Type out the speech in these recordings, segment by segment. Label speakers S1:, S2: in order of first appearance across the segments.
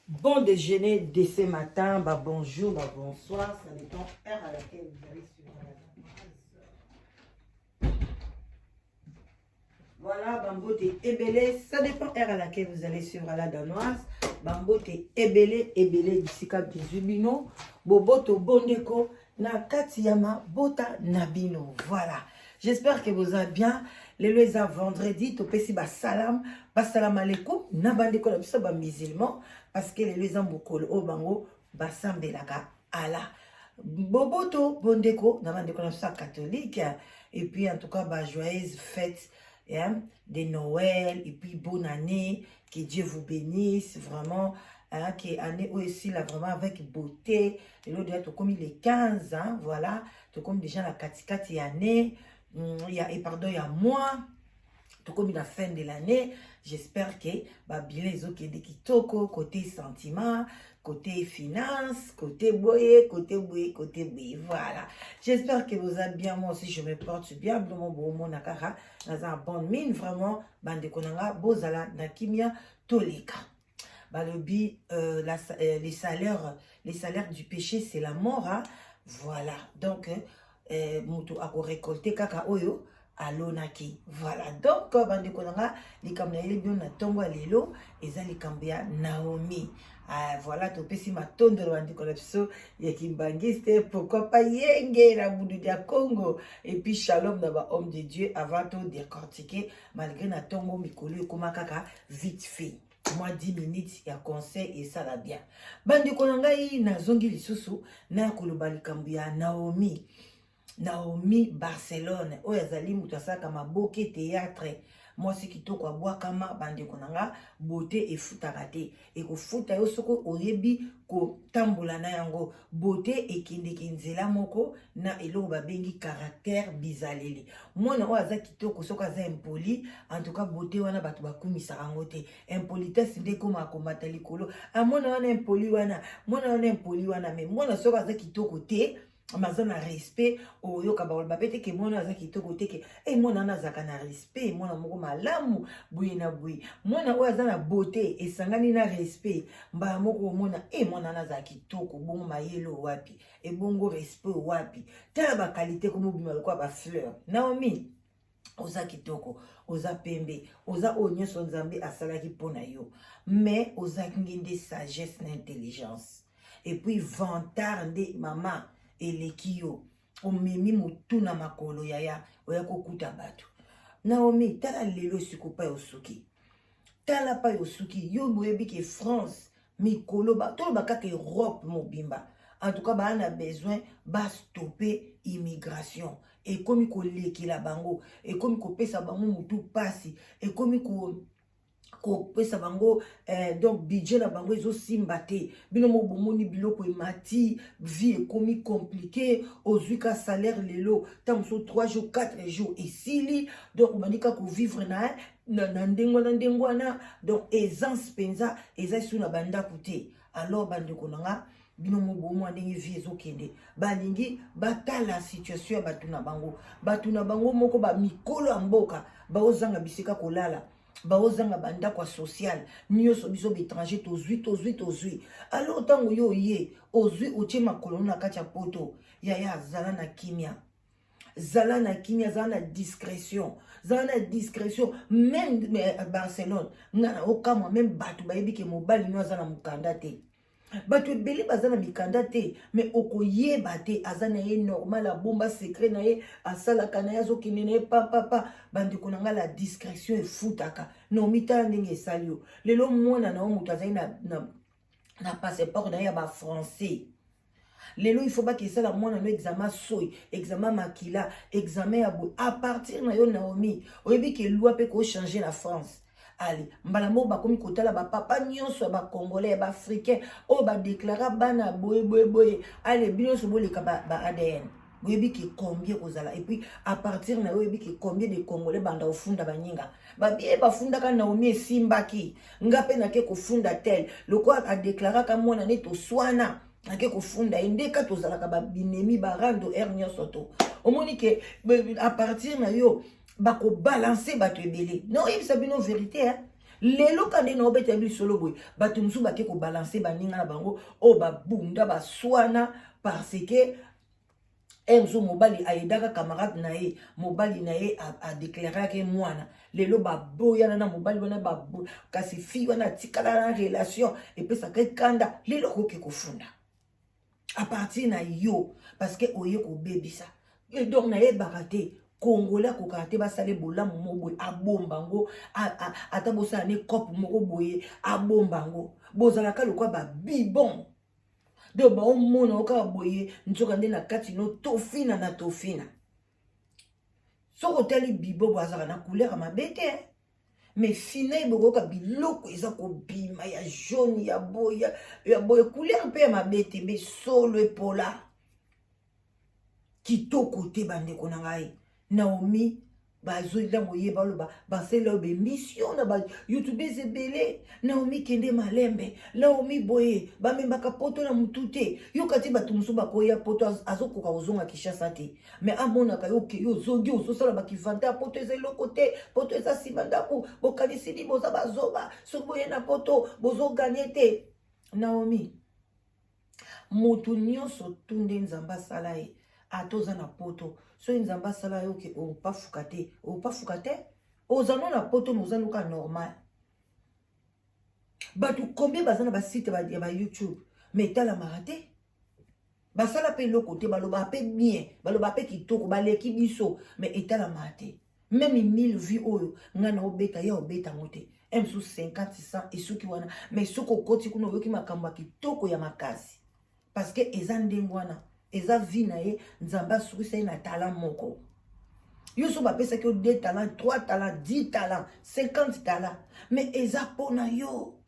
S1: Bon déjeuner de ce matin, bah bonjour, bah bonsoir, ça dépend heure à laquelle vous allez suivre la danoise. Voilà, bambote ebele, ça dépend heure à laquelle vous allez suivre la danoise. Bambote ebele, ebele bisika bizwi bino, boboto bondeko na kati ya mabota na bino. Voilà. J'espère que vous allez bien. Lelo eza vendredi, topesi ba salam, ba salam alaikum na bandeko na biso ba musulman parce que lelo eza mokolo oyo bango basambelaka Allah. Boboto bondeko na bandeko na biso ya catholique et puis en tout cas ba joyeuse fête hein, de Noël et puis bonne année, que Dieu vous bénisse vraiment hein, que année oyo esila vraiment avec beauté. Lelo déjà tokomi les 15 hein, voilà, tokomi déjà na katikati ya année ya et pardon ya mois tokomi na fin de l'année. J'espère que babilan ezokende kitoko côté sentiment, côté finance, côté boye, côté boye, côté boye. Voilà, j'espère que vous allez bien. Moi aussi je me porte bien. Biloko bomona kaka naza bonne mine vraiment. Bandeko na nga, bozala na kimia. Toleka balobi les salaires du péché, c'est la mort, hein? Voilà, donc moto akorécolte kaka oyo alonaki. Voilà, donc bandeko na nga, likambo nayeli bino na ntongo ya lelo eza likambo ya Naomi. Ah, voilà, topesi matondo na bandeko na biso ya kimbangiste, pourquoi pas yenge na bundu ya Congo, et puis shalom na bahomme de Dieu. Avant to décortiquer, malgré na ntongo mikolo ekóma kaka vite fait, mwa 10 minutes ya conseil esala bien. Bandeko na ngai, nazongi lisusu na koloba likambo ya Naomi, Naomi Barcelone, oyo azali moto asalaka maboke théâtre, mwasi kitoko abwakama. Bandeko na nga, beauté efutaka te. Ekofuta yo soki oyebi kotambola na yango. Beauté ekendeke nzela moko na eloko babengi caractère, bizaleli. Mwana oyo aza kitoko, soki aza impoli, en tout cas beauté wana bato bakumisaka yango te. Impolitesse nde ekóma komata likolo. A mwana wana impoli wana, mwana wana impoli wana. Mais mwana soki aza kitoko te, aza na respect, oyoka baloba pe te ke mwana aza kitoko te, ke e mwana wana azalaka na respect, mwana moko malamu boye na boye. Mwana oyo aza na beauté esangani na respect, mbala moko omona e mwana wana azala kitoko bongo, mayele wapi, ebongo respect wapi? Tala baqualité komobima lokola bafleur. Naomi, oza kitoko, oza pembe, oza oyo nyonso Nzambe asalaki mpo na yo, mais ozangi nde sagesse na intelligence et puis vantard nde mama eleki yo. Omemi motu na makolo, yaya, oya kokuta bato. Naomi, tala lelo esika pai osuki, tala pai osuki. Yo boyebi ke France mikolo, toloba kaka Europe mobimba, en tout cas baa na besoin bastoppe immigration. Ekomi kolekela bango, ekomi kopesa bango motu mpasi, ekomi kopesa bango donc budget na bango ezosimba te. Bino moko bomoni biloko emati, vie ekomi compliqué. Ozwi ka salaire lelo, ntango mosusu 3 jours, 4 jours esili. Donc obandi kaka kovivre na ndenge wana, ndenge wana. Donc aisance mpenza eza esu na bandako te. Alors bandeko na nga, bino mo bomwa ndenge vie ezokende. Balingi batala situation ya bato na bango, bato na bango moko, bamikolo ya mboka baozanga bisika kolala, baozanga bandako ya social nyonso. Biso baétranger tozwi, tozwi, tozwi. Alors ntango yo oye, ozwi, otie makolo na kati ya Poto, yaya, zala na kimia, zala na kimia, zala na discrétion, zala na discrétion. Même Barcelone, nga na okamwa, même bato bayebi ke mobali no aza na mokanda te. Bato ebele baza na mikanda te, mais okoyeba te, aza na ye normal, abomba secret na ye, asalaka na ye, azokende na ye papapa. Bandeko na ngai, la discrétion efutaka. Naomi, tala ndenge esali yo lelo. Mwana na yo moto azali na passeport na ye ya bafrançais, lelo il faut bakesala mwana no examen soi, examen makila, examen ya boye à partir na yo. Naomi, oyebi ke loi mpe kochange na France. Ale mbala moko bakomi kotala bapapa nyonso ya bacongolais, ya baafricain oyo badeklara bana boye boye boye. Ale bino nyonso boleka ba ADN. Boyebi ke combien kozala, et puis à partir na yo, oyebi ke combien de Congolais banda kofunda baninga babie bafundaka Naomi, esimbaki. Nga mpe nake kofunda tel, lokola adeklaraka mwana nde toswana, ake kofunda ye. Ndeka tozalaka babinemi barando aire nyonso to omoni ke à partir na yo bakobalanse bato ebele. Na oyebisa bino vérité, hein? Lelo ka nde naobetela lisolo boye, bato mosusu bake kobalanse baninga na bango oyo babunda baswana parce que mosusu mobali ayedaka camarade na ye, mobali na ye adeklaraki mwana. Lelo baboyana na mobali wana, kasi fille wana atikala na relation epesaka ekanda. Lelo akoki kofunda à partir na yo parce que oye kobebisa. Et donc nayebaka te, Congolais akokaka te basala bolamu moko boye, abomba yango. Ata bosala ne cope moko boye, abomba yango. Bozalaka lokwa babibon, donc baomona o kaka boye, nzoka nde na kati no tofina na tofina. Soki otali bibo bo azalaka na couleur ya mabe te, mais fina ye bokoyoka biloko eza kobima ya jaune, ya boye, ya boye, couleur mpe ya mabe te, mais solo epola kitoko te. Bandeko na ngai, Naomi bazolango ye baloba, basala oyo baémission na bayoutubes ebele. Naomi, kende malembe. Naomi, boye bamemaka poto na motu te. Yoka ti bato mosusu bakoya poto, azokoka kozonga Kinshasa te, mais amonaka yo okei, ozongi, ozosala bakivanta ya poto eza eloko te, poto eza nsima ndako. Bokanisi nini? Boza bazoba. Soki boye na poto, bozoganye te. Naomi, motu nyonso tu nde Nzambe asala ye. Ata oza na poto, soki Nzambe asala yo ke opafuka te, opafuka te. Oza no na poto, mais oza noka normal. Bato combien baza na basite ya baYouTube, mais etalamaka te? Basala mpe eloko te, balobaka mpe bien, balobaka mpe kitoko, baleki biso, mais etalamaka te. Même 1000 vues oyo ngai na obeta ya obeta yango te, mosusu 50, 100, esuki wana. Mais soki okoti kuna, oyoki makambo ya kitoko ya makasi, parce que eza ndenge wana, eza vie na ye. Nzambe asukisa ye na talent moko. Yo so bapesaki yo 2 talent, 3 talent, 10 talent, 50 talent, mais eza mpo na yo.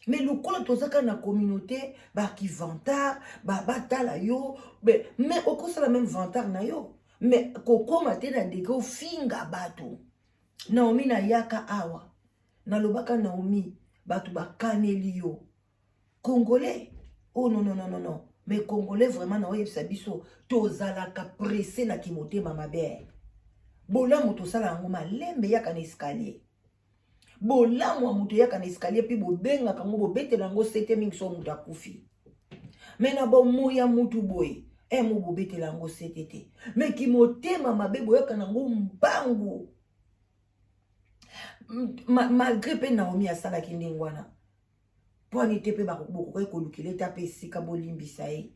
S1: Mais lokola toza kaka na communauté bakivantard, batala yo, mais okosala même vantard na yo, mais kokóma te na ndenge ofinga bato. Naomi, nayaka awa, nalobaka: Naomi, bato bakaneli yo. Congolais, oh non, non, non, non, non, mais Congolais vraiment, naoyebisa biso, tozalaka pressé na kimotema mabe. Bolamu tosala yango malembe, yaka na escalier. Bolamu ya moto eyaka na escalier, mpe bobengaka yango, bobetela yango sete mingi so moto akufi. Mais na bomoi ya mutu boye, mo bobetela yango sete te, mais kimotema mabe boyaka nango mbangu. Malgré mpe Naomi asalaki ndenge wana, mpo ani te mpe bokokaki kolukela ete mpe esika bolimbisa ye?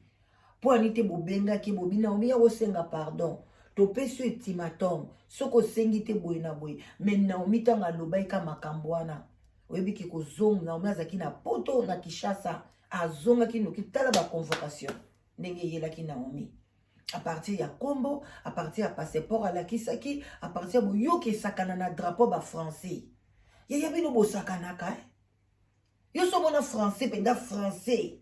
S1: Mpo ani te bobengaki bobi: Naomi, ya kosenga pardon, topesi yo ultimatum, soki osengi te boye na boye? Mais Naomi, ntango alobaki ka makambo wana, oyebiki kozonga. Naomi azalaki na poto, na Kinshasa, azongaki noki. Tala baconvocation ndenge eyelaki Naomi à partir ya nkombo, à partir ya passeport alakisaki, à partir ya boyoki esakana na drapeau bafrançais. Yaya, bino bosakanaka, eh? Yo so omona français mpenza, français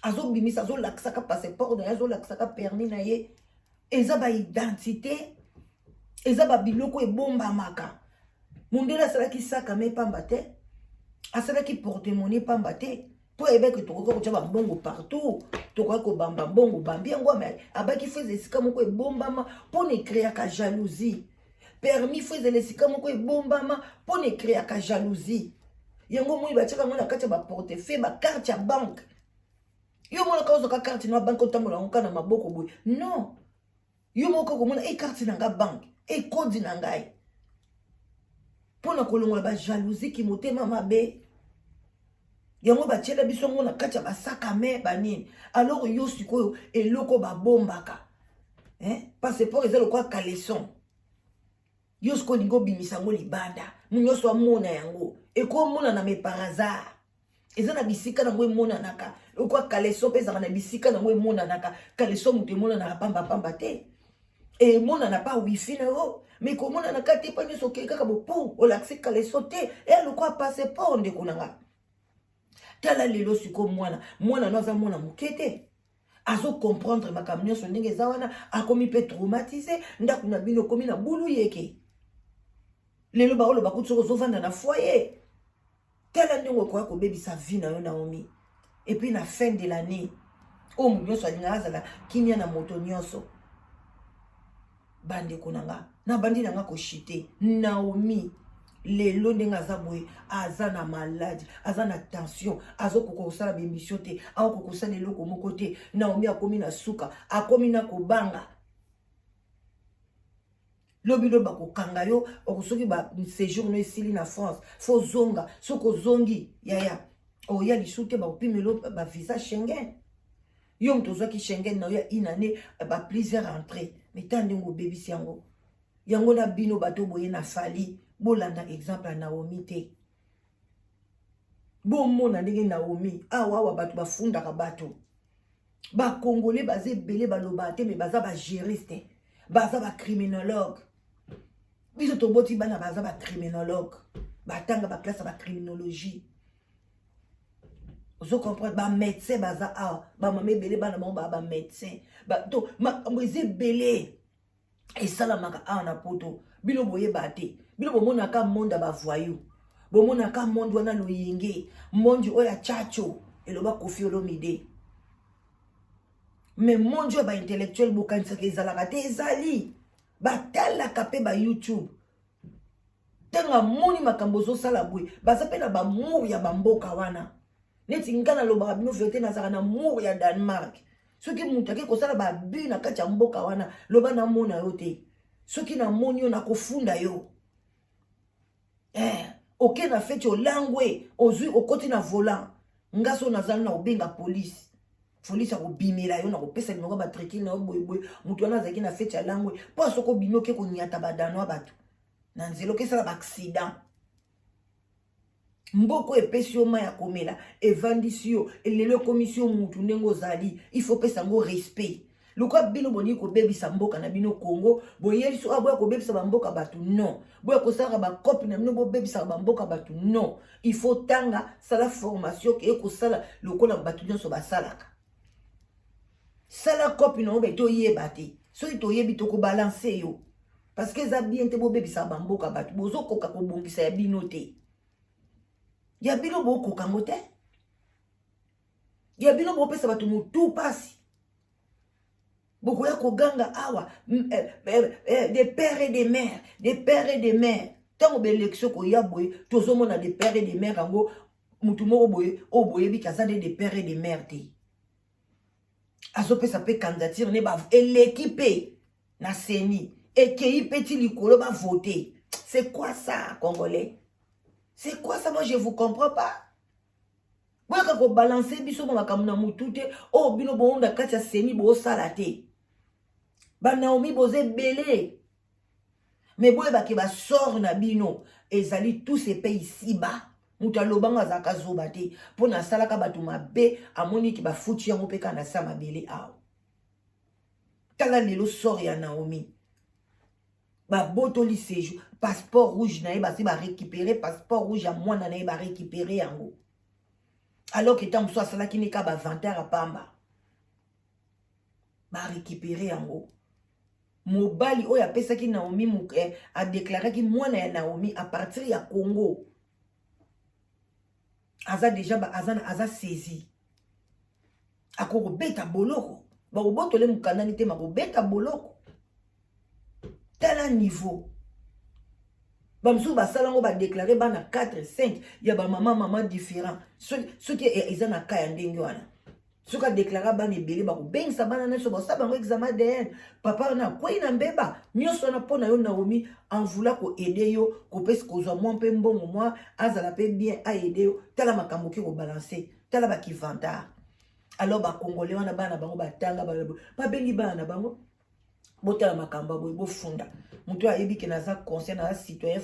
S1: azobimisa, azolakisaka passeport na ye, azolakisaka permis na ye. Eza baidentité, eza babiloko ebombamaka. Mondele asalaki saka me pamba te, asalaki porte-monnaie pamba te, mpo ayebaki tokoki kotya bambongo partout, tokoki kobamba mbongo, bambi yango. Mais abaki faut eza esika moko ebombama mpo na ecréaka jalousie. Permis faut ezala esika moko ebombama mpo na ecréaka jalousie. Yango moi batiaka yango na kati ya baportefeuille, bacarte ya banque. Yo monaka ozwaka carte na banque, otambola yango kaka na maboko boye? Non, yo moko komona e carte na nga banque, e code na ngai, mpona kolongola bajalousie, ki motema mabe. Yango batiela biso yango na kati ya basaka me banini. Alors yo sikoyo, eloko babombaka, eh? Passeport eza lokola caleçon. Yo sikoyo olingi obimisa yango libanda, mo nyonso amona yango. Ekomonana mais par hasard. Eza na bisika nango emonanaka, lokola caleçon mpe ezalaka na bisika nango emonanaka. Caleçon moto emonanaka pambapamba te, emonana pa wifi na yo, mais komonanaka te mpa nyonso. Okei kaka bopu, olakisi caleçon te, eya lokola passeport. Ndeko na nga, tala lelo sikoyo, mwana no aza mwana moke te, azocomprendre makambo nyonso ndenge eza wana. Akomi mpe traumatisé. Ndako na bino okomi na bulu yeke. Lelo baoloba kuti soki ozovanda na foyer, tala ndenge okoya kobebisa vie na yo, Naomi. Et puis na fin de l'année oyo, moto nyonso alingaka azala kimia na moto nyonso. Bandeko na nga, nabandi na nga koshite. Naomi, Lelo ndenge aza boye, aza na maladi, aza na tension, azokoka kosala baémission te, akoka kosala eloko moko te. Naomi akomi na suka, akomi na kobanga. Lobi lobi bakokanga yo, soki ba séjour no esili na France, fo zonga. Soki ozongi, yaya, oya lisu te, bakopimelo bavisa Schengen. Yo moto ozwaki Schengen na yo ya une année, ba plusieurs entrées, mais ta ndenge obebisi yango. Yango na bino bato boye na Fally, bolanda exemple ya Naomi te. Bomona ndenge Naomi awa awa bato bafundaka bato. Bakongole baza ebele, balobaka te, me baza bajuriste, baza bacriminologue. Biso toboti bana baza bacriminologue, batanga baclasse ya bacriminologie, ozo comprendre? Bamédecin baza awa, bamama ebele bana bango baa bamédecin. To makambo eza ebele esalamaka awa na Poto, bino boyeba te. Bino bomonaka monde ya bavoyou, bomonaka monde wana loyenge, monde oyo ya chacho eloba Kofi Olomide. Mais monde oyo baintellectuel bokanisaka ezalaka te, ezali. Batalaka mpe baYouTube. Ntango amoni makambo ozosala boye, baza mpe na bamour ya bamboka wana. Neti nga nalobaka bino vérité, nazalaka na mour ya Danemark. Soki moto ake kosala babu na kati ya mboka wana, loba namona yo te. Soki namoni yo, nakofunda yo. Oke na feti, olangwe, ozwi, okoti na volant, nga so nazali na kobenga polise, polise akobimela yo na kopesa linoko matricule na yo boyeboye. Moto wana azalaki na feti ya langwe, mpo soki obimi, oke konyata badanois, bato na nzela, okesala baaccident. Mboka epesi yo mai ya komela, evandisi yo, elelo ekomisi yo mutu ndenge ozali, il faut pesa yango respect. Lokola bino bolingi kobebisa mboka na bino Congo, boyeli so boya kobebisa bamboka bato, non, boya kosalaka bakope na bino, bobebisaka bamboka bato, non. Il faut tanga, sala formation, keye kosala lokola bato nyonso basalaka. Sala kope na yo, be toyeba te. Soki toyebi, tokobalancer yo, parce que eza bien te bobebisaka bamboka bato. Bozokoka kobongisa ya bino te, ya bino bokoka yango te, ya bino bopesa bato motu mpasi. Bokoya koganga awa des pères et des mères, des pères et des mères. Ntango baélection koya boye, tozomona des pères et des mères yango. Motu moko boye oyo boyebi aza nde des pères et des mères te, azopesa mpe candidature ne, eleki mpe na CENI, ekei mpe ti likolo, bavote. C'est quoi ça, Congolais? C'est quoi ça? Moi, je vous comprends pas. Boyaka kobalancer biso ba makambo na motu te oyo bino boonda kati ya CENI, boosala te. Banaomi boza ebele, me boyebake basort na bino ezali tous epe ici-bas. Moto alobango azalaka zoba te, mpo na asalaka bato mabe, amoniki bafuti yango mpe kaka na sa mabele awa. Tala lelo sort ya Naomi: babotoli séjour, passeport rouge na ye, basi barécupéré passeport rouge ya mwana na ye, barécupéré yango, alors que ntango mosusu asalaki nika bavantard apamba, barécupéré yango. Mobali oyo apesaki Naomi, eh, adéclaraki mwana ya Naomi à partir ya Congo, aza déjà aza saisi, akokobeta boloko. Bakobotole mokandani te, makobeta boloko. Tala niveau bamosusu basala yango, badéclarer bana 4, 5 ya bamama mama différent. Soki eza na ka ya ndenge wana, soki adéclarer bana ebele, bakobengisa bana nyonso, basala bango examen ADN. Papa wana akwei na mbeba nyonso wana mpo na yo Naomi anvula koaider yo, kopesi kozwa mwa mpe mbongo, mwa azala mpe bien, aaider yo. Tala makambo oki kobalancer, tala bakivantard. Alors bakongole wana, bana bango batanga, babengi bana na bango, botala makambo ya boye, bofunda moto oyo ayebi ke naza conscient, naza citoyen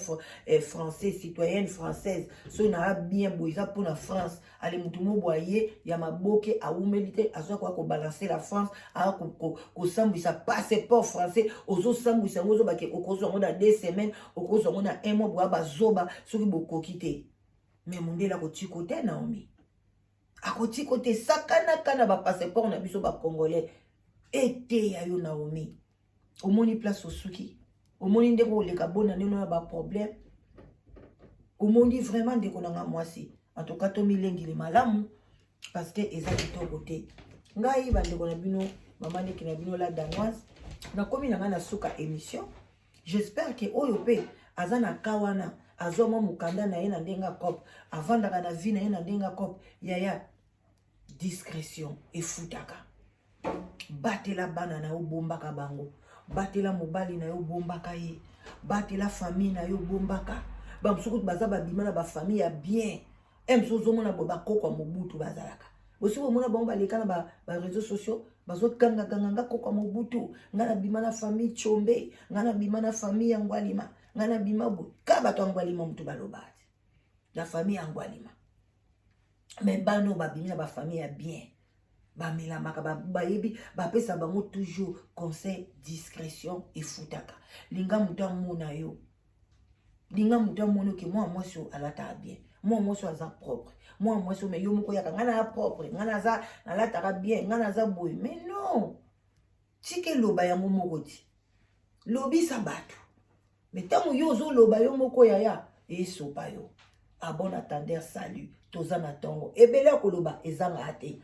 S1: français, citoyenne française. Soki naa bien boye, eza mpona France. Ale, motu mo boye aye ya maboke, awumeli te, azwa koya kobalancer la France, aya kosambwisa passeport français. Ozosambwisa yango, ozobake okozwa yango na 2 semaines, okozwa yango na un mois. Boya bazoba, soki bokoki te. Me mondele akotiko te, Naomi akotiko te. Sakanaka na bapasseport na biso bacongolais. Eteya yo Naomi, omoni place osuki, omoni ndenge oleka bona ndenge na baproblème, omoni vraiment. Ndeko na nga mwasi, en tout cas tomilengeli malamu, parce que eza kitoko te. Ngai, bandeko na bino, mama leki na bino la Danoise, nakomi na ngai na suka émission. J'espère ke oyo mpe aza na ka wana. Azwa mwa mokanda na ye na ndenge ya cope, avandaka na vie na ye na ndenge ya cope. Yaya, discrétion efutaka. Batela bana na yo, bombaka bango. Batela mobali na yo, bombaka ye. Batela famille na yo, bombaka. Bamosusu kutu baza babima na bafamille ya bien. E mosusu ozomona boye, bakoko ya Mobutu bazalaka. Bosi bomona bango baleka na baréseaux sociaux, bazogangaganga: "Nga koko ya Mobutu, nga nabima na famille Tshombe, nga nabima na famille ya Ngwalima, nga nabima boye." Ka bato ya Ngwalima, motu baloba te na famille ya Ngwalima. Mais bana oyo babimi na bafamille ya bien, bamelamaka, bayebi, bapesa bango toujours conseil: discrétion efutaka. Linga moto amona yo, linga moto amona oke mwana mwasi oyo alataka bien, mwana mwasi oyo aza propre, mwana mwasi oyo. Mais yo moko yaka: "Ngai naza propre, ngai naza nalataka bien, ngai naza boye." Mais non, tika eloba yango moko ti lobisa bato. Mais ntango yo ozoloba yo moko, yaya, esopa yo. À bon entendeur, salut. Toza na ntongo ebele ya koloba, ezangaka te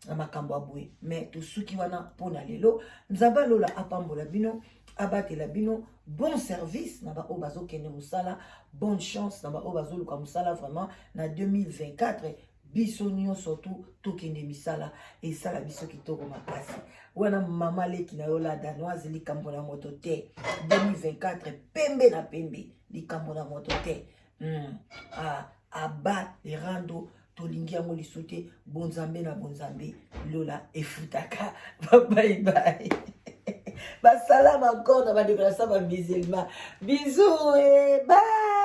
S1: na makambo ya boye. Mais tosuki wana mpona lelo. Nzambe alola apambola bino, abatela bino. Bon service na baoyo bazokende mosala, bonne chance na baoyo bazoluka mosala. Vraiment, na 2024, biso nyonso tu tokende misala, esala biso kitoko makasi. Wana mama leki na yo la Danoise. Likambo na moto te, 2024 pembe na pembe, likambo na moto te. Ah, aba lerando, tolingi yango lisu te. Bonzambe na bonzambe, lola efutaka. Babaibai, basalama encore na bandeko na sa bamusulman. Bisous et bye.